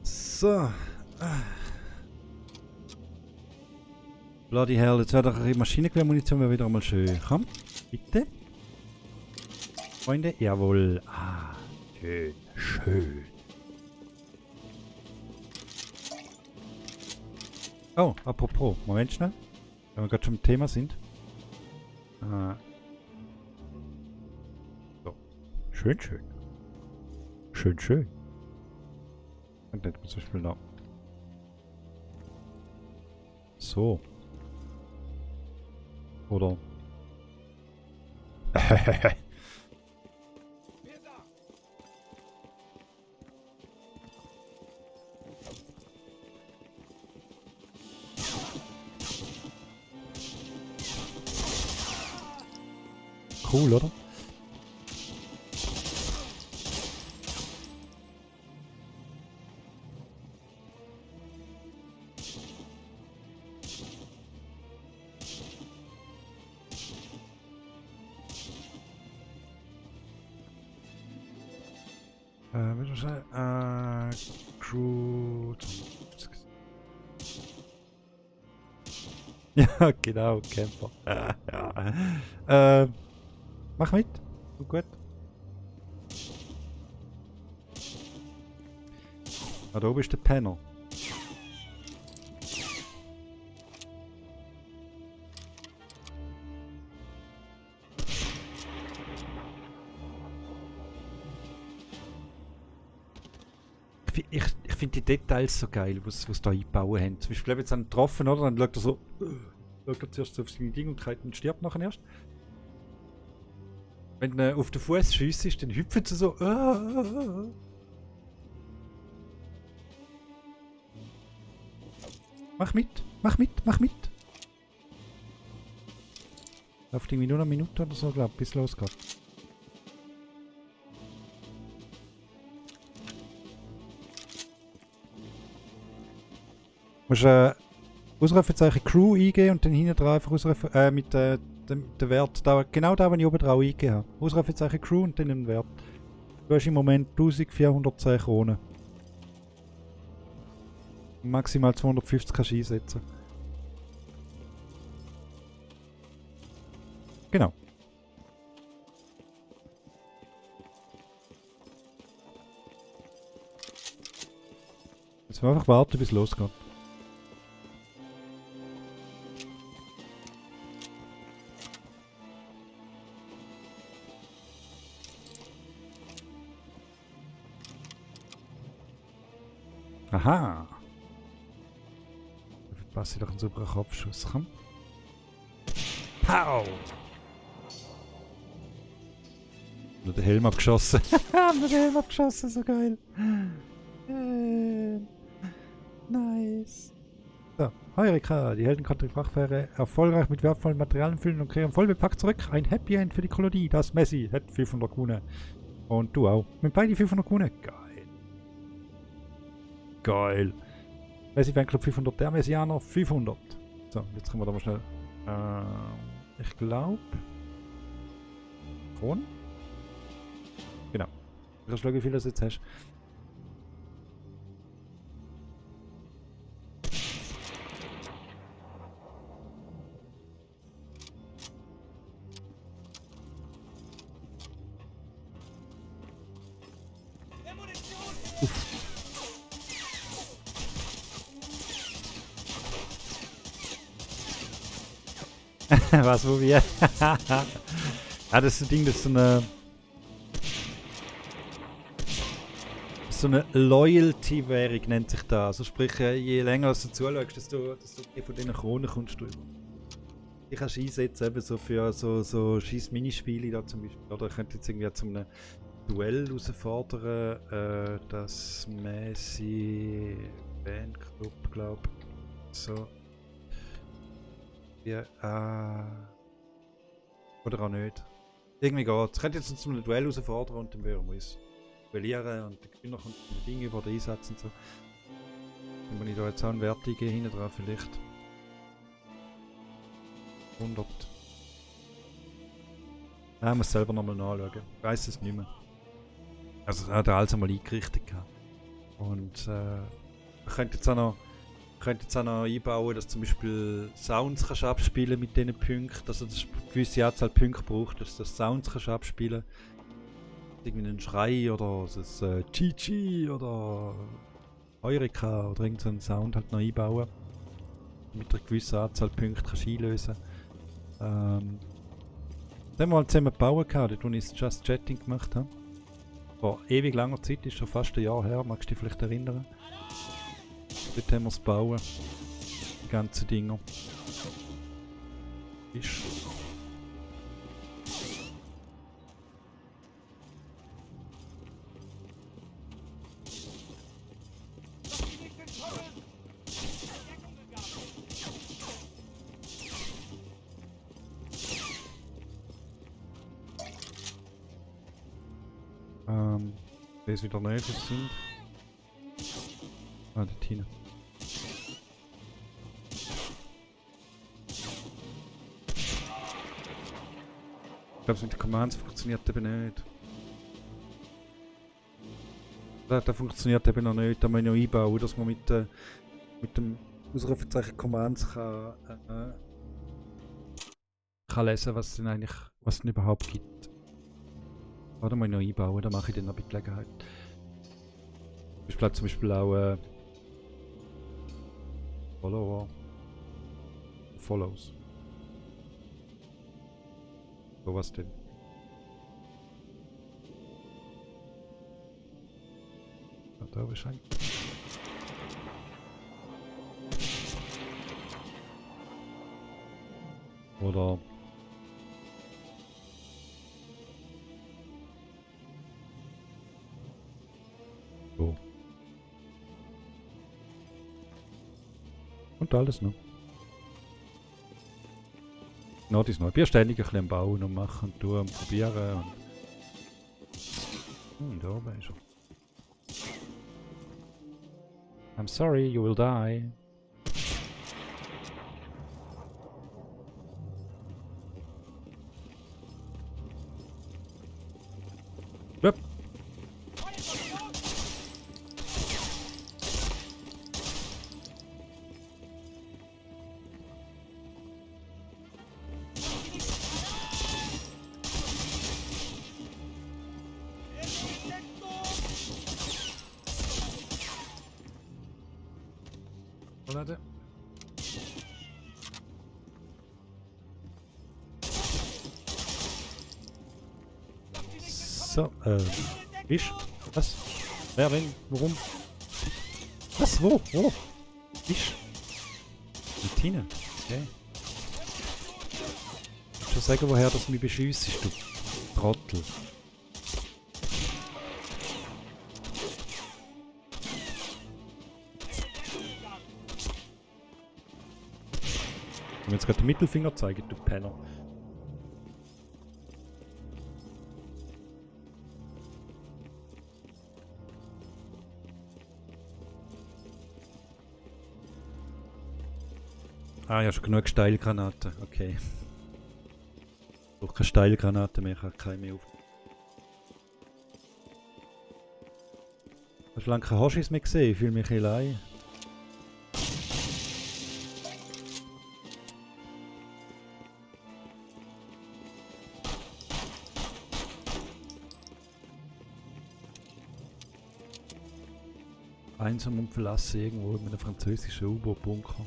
So. Bloody hell, jetzt wäre doch eine Maschinengewehrmunition wieder einmal schön. Komm, bitte. Freunde, jawohl. Ah, schön, schön. Oh, apropos, Moment schnell. Wenn wir gerade schon im Thema sind. So. Schön, schön. Schön, schön. Und nicht zum Beispiel da. So. Oder. Cool, oder? Crew. Ja, genau, Camper. Mach mit. Gut. Ah, da oben ist der Penner. Ich finde die Details so geil, was sie da eingebaut haben. Zum Beispiel, jetzt einen getroffen, oder? Dann schaut er so. Schaut er zuerst auf sein Ding und stirbt nachher erst. Wenn er auf den Fuß schiesst, dann hüpft er so. Mach mit, mach mit, mach mit. Läuft irgendwie nur eine Minute oder so, glaube ich, bis losgeht. Du musst Ausrufezeichen Crew eingeben und dann hinten dran einfach mit dem Wert, da, genau da, was ich oben drauf eingegeben habe. Ausrufezeichen Crew und dann den Wert. Du hast im Moment 1410 Kronen. Maximal 250 kannst du einsetzen. Genau. Jetzt müssen wir einfach warten, bis es losgeht. Aha! Da verpasse ich doch einen super Kopfschuss. Komm. Pow! Nur den Helm abgeschossen. Nur den Helm abgeschossen, so geil. Nice. So, Heureka, die Helden konnten die Frachtfähre erfolgreich mit wertvollen Materialien füllen und kehren voll bepackt zurück. Ein Happy End für die Kolonie. Das Messi hat 500 Kuhne. Und du auch. Mit beiden 500 Kuhne. Geil. Geil. Messi Fanclub 500, der Messianer 500. So, jetzt können wir da mal schnell. Ich glaube. Kron? Genau. Ich kann schauen, wie viel du jetzt hast. Was, wo wir? Ah, das ist ein Ding, das ist so eine Loyalty-Währung nennt sich das. Also sprich, je länger du zuschaust, desto von diesen Kronen kommst du über. Die kannst du einsetzen, eben so für so scheiß Minispiele da zum Beispiel. Oder ich könnte jetzt irgendwie zu einem Duell herausfordern, das Messi Fanclub, glaube ich. So. Ja, oder auch nicht. Irgendwie geht's. Ich könnte jetzt zu einem Duell herausfordern und dann würden wir uns duellieren und der Gewinner kommt mit Dinge über den Einsatz und so. Dann muss ich da jetzt auch einen Wert eingeben, hinten dran vielleicht. 100. Nein, ich muss selber nochmal nachschauen. Ich weiss es nicht mehr. Also, das hat er alles einmal eingerichtet gehabt. Und man könnte jetzt auch noch einbauen, dass zum Beispiel Sounds kannst abspielen mit diesen Punkten, also dass es eine gewisse Anzahl Punkte braucht, dass du Sounds kannst abspielen. Irgendwie einen Schrei oder das GG oder Eureka oder irgendeinen Sound halt noch einbauen. Mit einer gewissen Anzahl Punkte kannst du einlösen. Das haben wir mal zusammen gebaut, dort wo ich das Just Chatting gemacht habe. Vor ewig langer Zeit, ist schon fast ein Jahr her, magst du dich vielleicht erinnern? Dort haben wir es gebaut. Die ganzen Dinger. Ist. Ich weiß wieder nicht, was sind. Ah, die Tina. Ich glaube, mit den Commands funktioniert eben nicht. Das funktioniert eben noch nicht, da muss ich noch einbauen, dass man mit dem Ausrufezeichen Commands kann lesen, was es denn überhaupt gibt. Da muss ich noch einbauen, das mache ich dann noch bei Gelegenheit. Ich zum Beispiel auch Follower. Follows. So was denn? Da wahrscheinlich. Oder so. Und alles noch. Noch das noch. Ich bin ständig ein bisschen am Bauen und machen und tun und probieren. Und da oben ist er. I'm sorry, you will die. Yep. Warte. So, ich? Was? Wer, wenn? Warum? Was? Wo? Wo? Ich? Die Tina? Okay. Ich schon sagen, woher das mich beschiessest, du Trottel. Ich will jetzt gerade den Mittelfinger zeigen, du Penner. Ah ja, schon genug Steilgranaten, okay. Ich brauche keine Steilgranaten mehr, ich habe keine mehr auf. Hast du lange keine Hoshis mehr gesehen? Ich fühle mich allein. Einsam und verlassen irgendwo in einem französischen U-Boot-Bunker.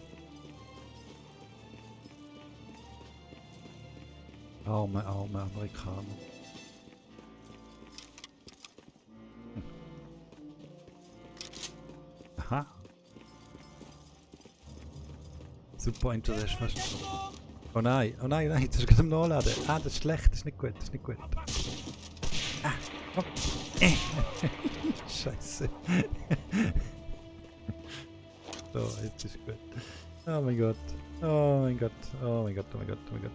Arme Amerikaner. Hm. Aha. Super Interesse. Oh nein, das ist gerade am Nachladen. Ah, das ist schlecht, das ist nicht gut, das ist nicht gut. Ah, oh. Scheiße. So, jetzt ist gut. Oh mein Gott. Oh mein Gott. Oh mein Gott, oh mein Gott, oh mein Gott.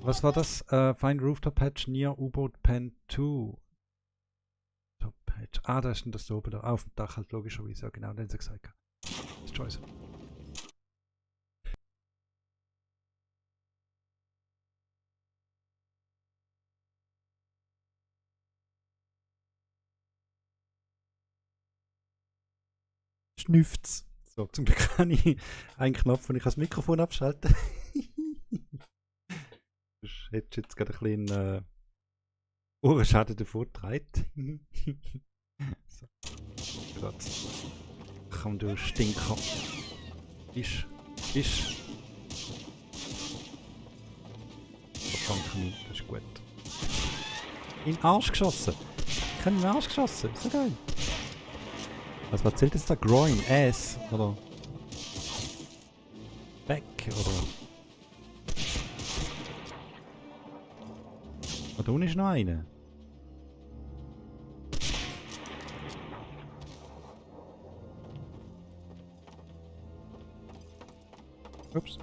Was war das? Find Rooftop Patch near U-Boat Pen 2. Top Patch. Ah, da ist denn das da oben da. Auf dem Dach halt logischerweise. Ja, genau, den haben sie gesagt. Das ist scheiße. Schnüfft's. So, zum Glück habe ich einen Knopf, und ich kann das Mikrofon abschalten. Sonst hättest du jetzt gerade ein bisschen Ohrenschaden davor getragen. So. Komm, du Stinker. Isch. Danke nicht, das ist gut. In den Arsch geschossen. Ich habe in den Arsch geschossen. Ist so geil. Was zählt jetzt da? Groin, Ass, oder? Back, oder? Oh, da unten ist noch einer. Ups.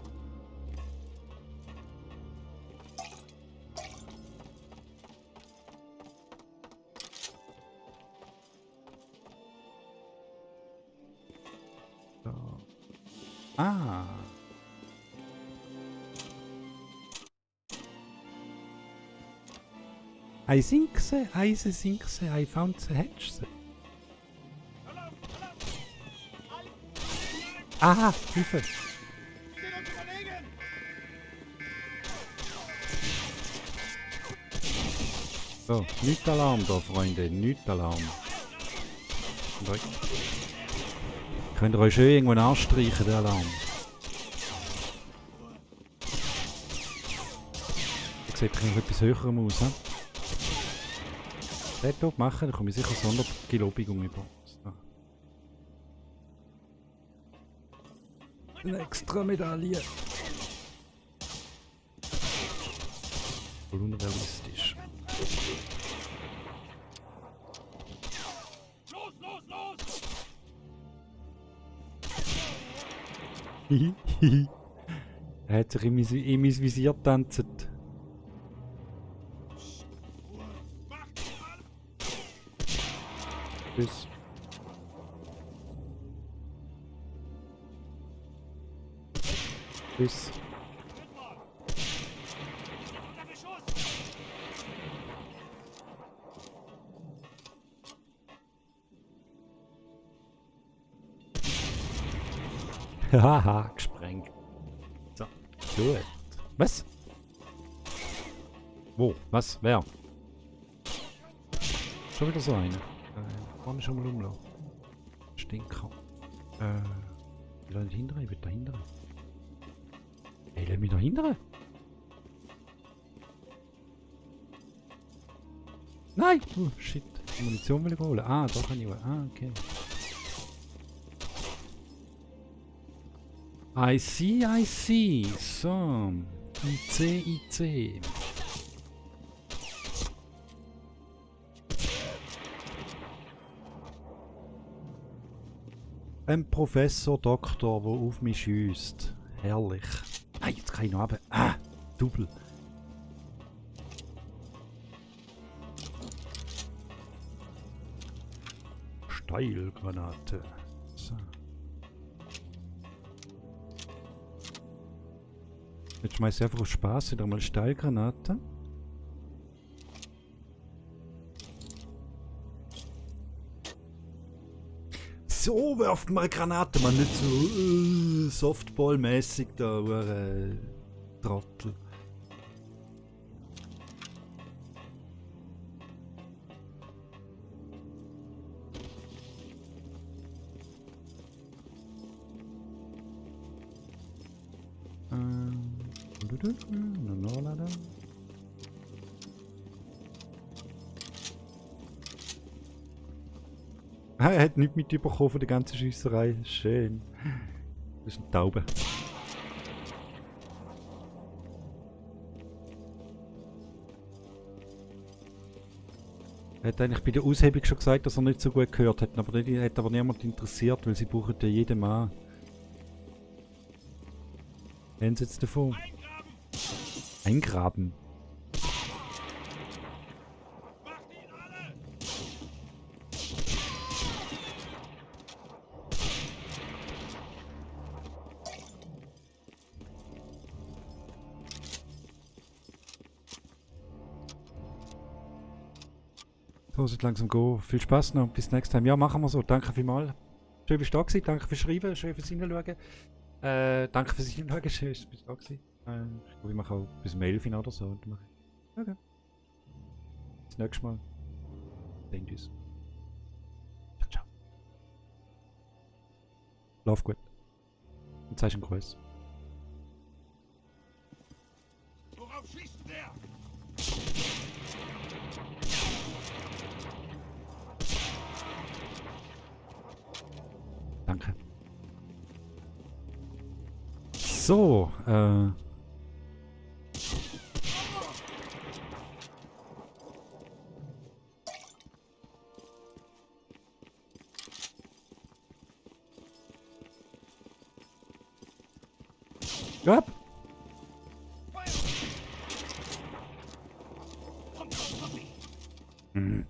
So. Ah. I think so, I found the hatch. Aha, Hilfe! So, nicht Alarm da, Freunde, nicht Alarm. Könnt ihr euch schön irgendwann anstreichen, den Alarm. Ich sehe noch etwas höherem aus, he? Das hier machen, dann komme ich sicher Sondergelobigung über. So. Eine extra Medaille. Voll unrealistisch. Hihihi. Er hat sich in mein Visier getanzt. Tschüss. Tschüss. Haha, gesprengt. So, gut. Was? Wo? Was? Wer? Schon wieder so eine. Vorne schon mal rumlaufen. Stinker. Ich will nicht hindern, ich will da hindern. Hey, lass mich da hindern. Nein! Oh, shit. Die Munition will ich holen. Ah, da kann ich holen. Ah, okay. I see. So. IC. Ein Professor, Doktor, der auf mich schießt. Herrlich. Ah, jetzt kann ich noch runter. Ah, Double. Steilgranate. So. Jetzt schmeiße ich einfach aus Spaß wieder mal Steilgranate. So werft mal Granate, man, nicht so Softball-mäßig da, Trottel. Er hat nichts mitbekommen von der ganzen Schiesserei. Schön. Das ist eine Taube. Er hat eigentlich bei der Aushebung schon gesagt, dass er nicht so gut gehört hat, aber das hat aber niemand interessiert, weil sie brauchen ja jeden Mann. Haben sie jetzt davon? Eingraben. So, sind langsam gehen. Viel Spaß noch. Bis nächstes Mal. Ja, machen wir so. Danke vielmals. Schön, bist du da gewesen. Danke fürs Schreiben. Schön fürs Hineinschauen. Danke fürs Hineinschauen. Schön, bist du da gewesen. Ich glaube, ich mache auch bis Mail oder so. Okay. Bis nächstes Mal. Dann tschüss. Ciao, ciao. Lauf gut. Und zeig einen Gruß. Worauf schießt der? Danke. So, ja. Mhm.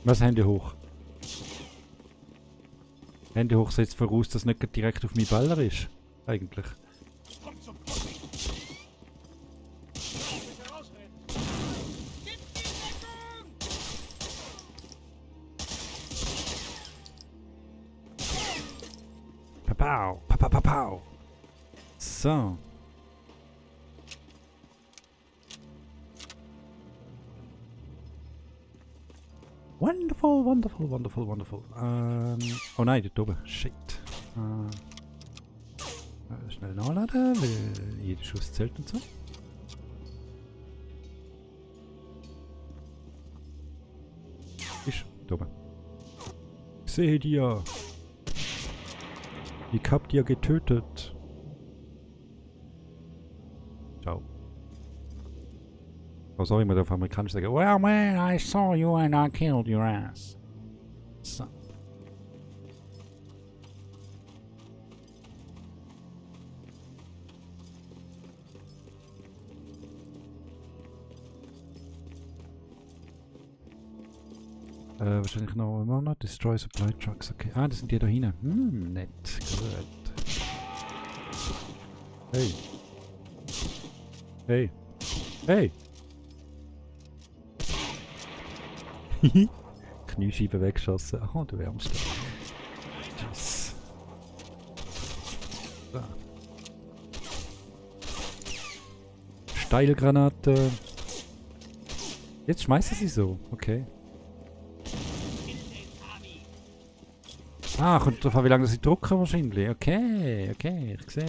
Was, Hände hoch? Hände hoch setzt voraus, dass nicht direkt auf mich Baller ist. Eigentlich. Papau, papapapau. So. Wonderful, wonderful, wonderful, wonderful. Oh nein, dort oben. Shit. Schnell nachladen, weil jeder Schuss zählt und so. Ist da oben. Ich sehe dir. Ich hab dir getötet. Ciao. Oh, sorry, ich muss auf Amerikanisch sagen. Well, man, I saw you and I killed your ass. So. Wahrscheinlich noch immer noch. Destroy Supply Trucks, okay. Ah, das sind die da hinten. Nett. Gut. Hey. Hey. Hey. Kniescheibe weggeschossen. Oh, du wärmst. Tschüss. So. Steilgranate. Jetzt schmeißen sie so. Okay. Ah, kommt drauf an, wie lange sie drucken wahrscheinlich. Okay, okay. Ich sehe.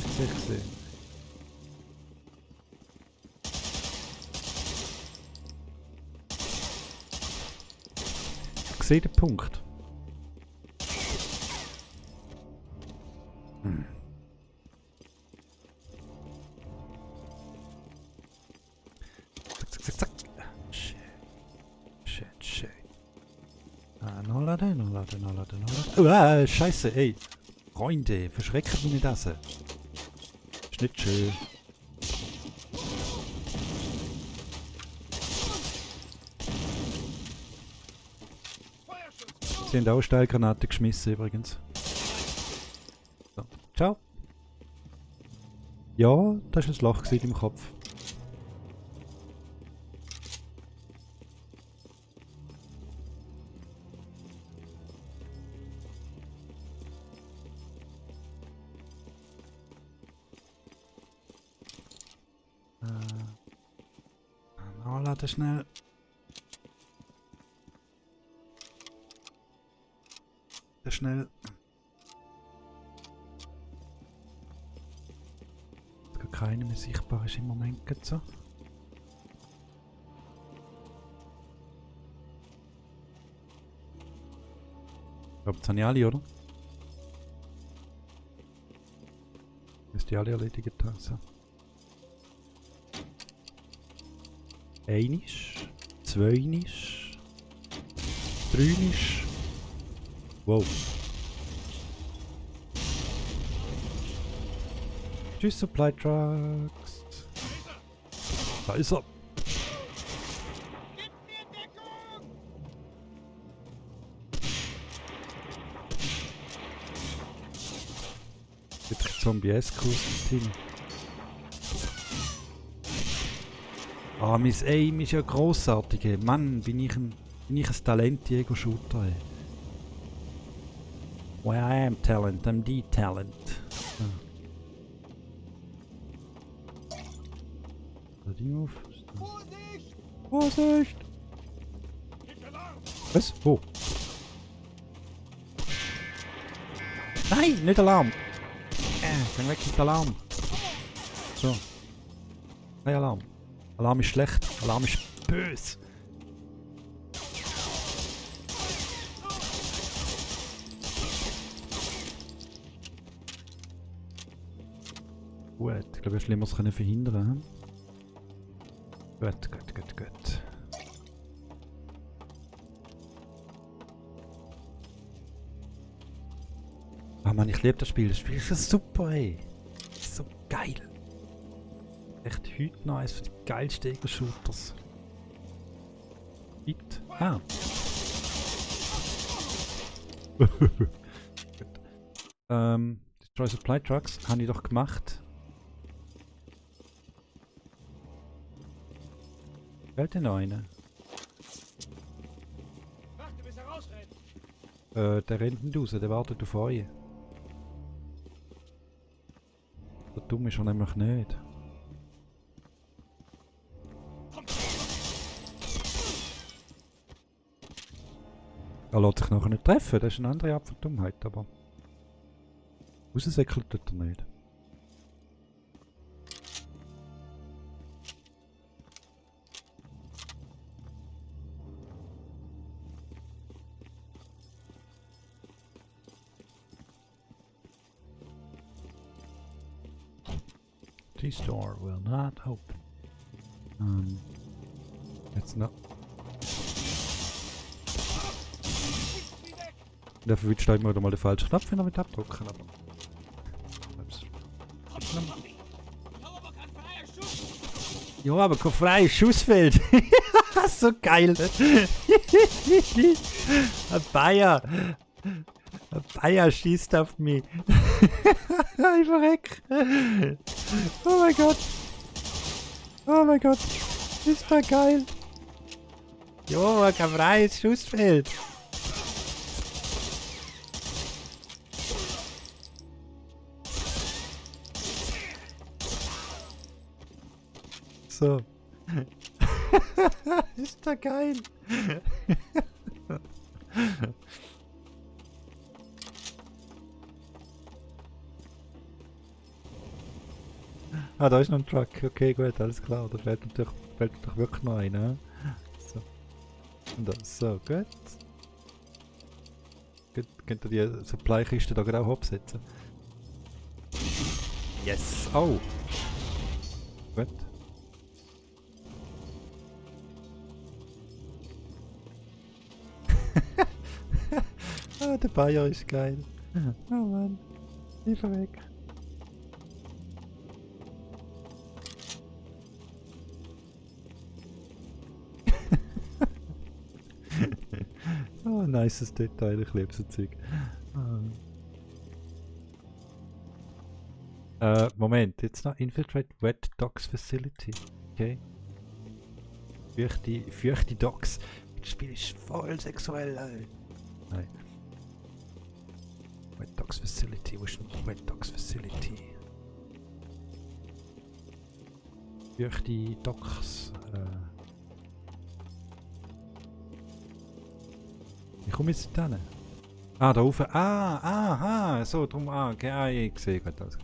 Ich sehe den Punkt. Zack. Shit. Nachladen. Scheiße, ey. Freunde, verschrecken mich nicht das. Ist nicht schön. Sie haben auch Steilgranaten geschmissen übrigens. So. Ciao. Ja, das war ein Loch im Kopf. Nachladen schnell. Schnell. Dass gar keiner mehr sichtbar ist im Moment. So. Ich glaube, das habe ich alle, oder? Müsste ich alle erledigt haben. So. Einisch, zweinisch, dreinisch. Wow. Tschüss, Supply Trucks. Da ist er. Jetzt Zombie-esque Team. Ah, mein Aim ist ja grossartig. Ey. Mann, bin ich ein Talent, Ego-Shooter. Ey. Where I am talent, I'm the talent. Das Ding auf. Vorsicht! Vorsicht! Gibt Alarm! Was? Wo? Nein, nicht Alarm! Geh weg mit Alarm! So. Kein Alarm. Alarm ist schlecht. Alarm ist böse. Gut, ich glaube, Schlimmeres können verhindern. Gut. Ah Mann, ich liebe das Spiel. Das Spiel ist so super, ey. So geil. Echt heute noch eines der geilsten Ego-Shooters. Hit. Ah. Destroy Supply Trucks habe ich doch gemacht. Fällt denn noch einer? Warte, bis er rausrennt! Der rennt nicht raus, der wartet auf euch. So dumm ist er nämlich nicht. Er lässt sich nachher nicht treffen, das ist eine andere Art von Dummheit, aber... Raussäckeln tut er nicht. This door will not open. Jetzt noch. Dafür wird steigen wir mal den falschen Knopf, wenn wir mit abdrücken, aber. Ups. Ja, aber kein freies Schussfeld. So geil. Ein Bayer. Ein Bayer schießt auf mich. Ich verreck. Oh mein Gott. Oh mein Gott. Ist das geil. Jo, kein freies Schussfeld. So. Ist das geil. Ah, da ist noch ein Truck. Okay, gut, alles klar. Da fällt natürlich wirklich noch ein. Ne? So. Und das, so, gut. Könnt ihr die Supply-Kiste da gerade auch absetzen? Yes! Oh! Gut. Ah, der Bayer ist geil. Oh Mann. Ich weg. Oh, nices Detail, ich liebe so Zeug. Moment, jetzt noch Infiltrate Wet Docks Facility. Okay. Fürchte Docks. Das Spiel ist voll sexuell, ey. Nein. Wet Docks Facility, wo ist denn die Wet Docks Facility? Fürchte Docks. Wie komme ich jetzt hin? Ah, da oben. Ah, aha, so, drum, okay, ich sehe gerade das.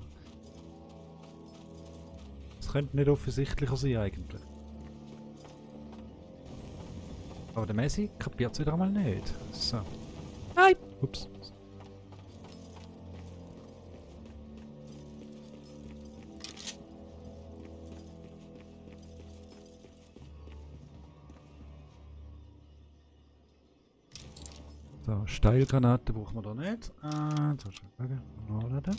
Das könnte nicht offensichtlicher sein eigentlich. Aber der Messi kapiert es wieder einmal nicht. So. Nein! Ups. So, Steilgranaten brauchen wir da nicht. So, schon nachladen.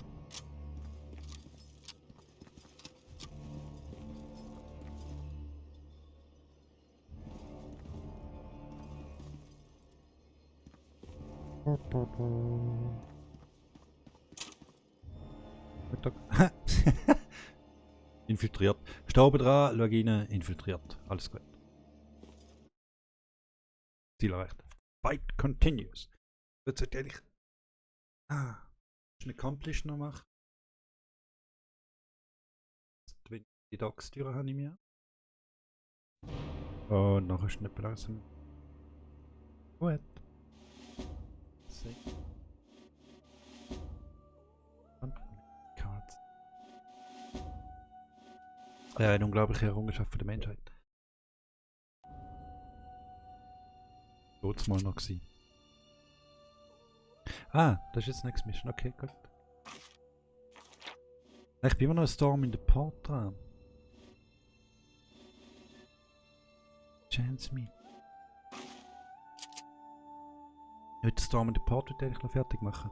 infiltriert. Steh oben dran, schau rein, infiltriert. Alles gut. Ziel erreicht. Fight continues. Jetzt sollte ich eigentlich... Eine Accomplish noch machen. Die Dockstüre habe ich mir. Und nachher ist nicht langsam. Gut. Cards. Eine unglaubliche Errungenschaft für die Menschheit. Mal noch gewesen. Das ist jetzt Next Mission. Okay, gut. Ich bin immer noch ein Storm in the Port dran. Chance me. Heute Storm in the Port wird eigentlich noch fertig machen.